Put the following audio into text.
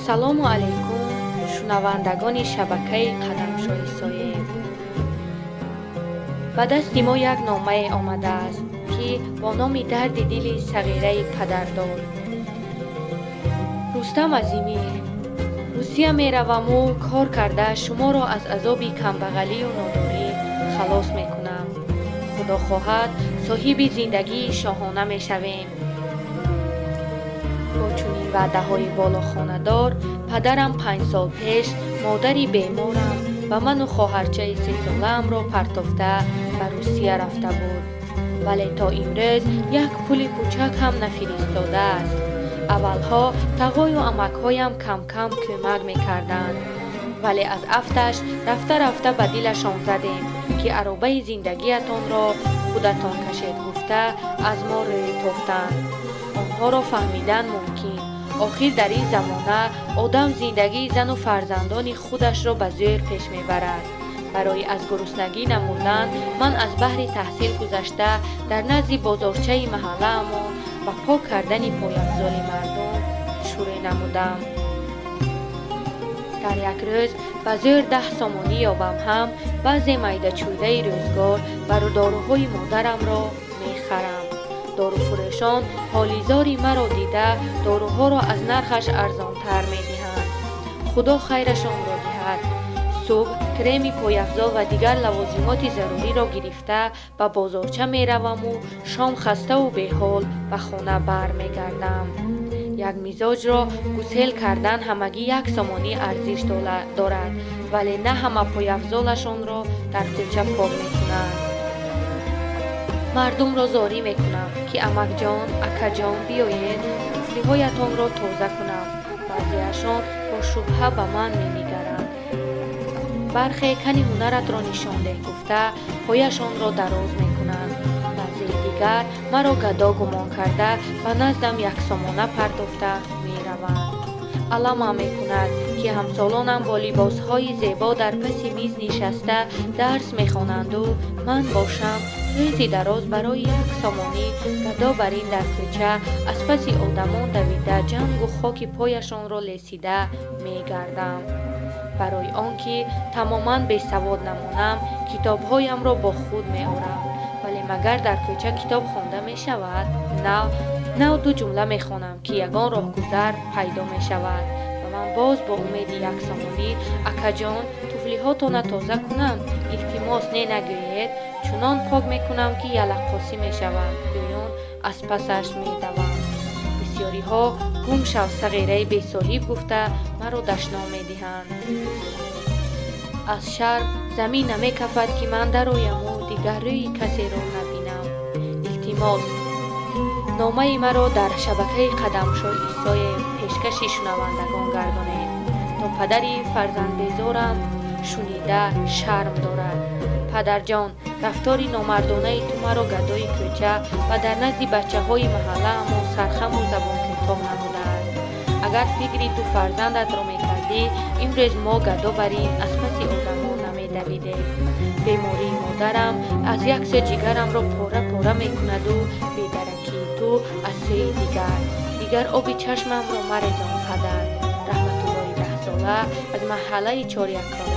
Ассалому алайкум, шунавандагони шабакаи Қадамшоҳи Соеб. Ба дасти мо як номае омадааст, ки бо номи «Дарди дили сағираи падардор». Рустам Азимӣ, Русия мераваму кор карда шуморо аз азоби камбағалию нодорӣ халос мекунам. Худо хоҳад, соҳиби зиндагии шоҳона мешавем. Бо чунин ваъдаҳои болохонадор падарам 5 сол пеш модари беморам ва ману хоҳарчаи сесолаамро партофта ба Русия рафта буд, вале то имрӯз як пули пучак ҳам нафиристодааст. Аввалҳо тағою амакҳоям кам-кам кӯмак мекарданд, вале аз афташ рафта-рафта ба дилашон задем, ки аробаи зиндагиятонро худатон кашед гуфта, аз мо рӯй тофтанд. Онҳоро фаҳмидан мумкин. Охир дар ин замона одам зиндагии зану фарзандони худашро ба зӯр пеш мебарад. Барои аз гуруснагӣ намурдан ман аз баҳри таҳсил гузашта, дар назди бозорчаи маҳаллаамон ба пок кардани пойафзоли мардум шурӯъ намудам. Дар як рӯз ба зӯр 10 сомонӣ ёбам ҳам, баъзе майдачӯйдаи рӯзгор ва доруҳои модарамро мехарам. Доруфурӯшон ҳолизори маро дида, доруҳоро аз нархаш арзонтар медиҳанд. Худо хайрашонро диҳад. Субҳ креми пойафзол ва дигар лавозимоти заруриро гирифта ба бозорча мераваму шом хаставу беҳол ба хона бармегардам. Як мизоҷро гусел кардан ҳамагӣ 1 сомонӣ арзиш дорад, вале на ҳама пойафзолашонро дар кӯча пок мекунанд. Мардумро зорӣ мекунам, ки амакҷон, акаҷон, биёед, туфлиҳоятонро тоза кунам. Баъзеашон бо шубҳа ба ман менигаранд. Бархе кани ҳунаратро нишон деҳ гуфта, пояшонро дароз мекунанд. Баъзеи дигар маро гадо гумон карда, ба наздам 1 сомона партофта мераванд. Аламам мекунад, ки ҳамсолонам бо либосҳои зебо дар паси миз нишаста дарс мехонанду ман бошам рӯзи дароз барои 1 сомонӣ гадо бар ин дар кӯча аз паси одамон давида, ҷангу хоки пояшонро лесида мегардам. Барои он ки тамоман бесавод намонам, китобҳоямро бо худ меорам, вале магар дар кӯча китоб хонда мешавад? Нав нав ду ҷумла мехонам, ки ягон роҳгузар пайдо мешавад ва ман боз бо умеди 1 сомонӣ «Акаҷон, туфлиҳотона тоза кунам, илтимос, не нагӯед, чунон пок мекунам, ки яллақосӣ мешаванд» гӯён аз пасаш медавам. Бисёриҳо «Гум шав, сағираи бесоҳиб» гуфта, маро дашном медиҳанд. Аз шарм замин намекафад, ки ман дарояму дигар рӯи касеро набинам. Илтимос, номаи маро дар шабакаи Қадамшоҳ Исоев пешкаши шунавандагон гардонед, то падари фарзандбезорам шунида шарм дорад. Падарҷон, рафтори номардонаи ту маро гадои кӯча ва дар назди бачаҳои маҳаллаамон сархаму забонкӯтоҳ намудааст. Агар фикри ду фарзандатро мекардӣ, имрӯз мо гадо бар ин аз паси одамон намедавидем. Бемории модарам аз як сӯ ҷигарамро пора пора мекунаду бедаракии ту аз сӯи дигар. Дигар оби чашмамро марезон, падар. Раҳматуллои 10-сола аз маҳаллаи Чоряккала.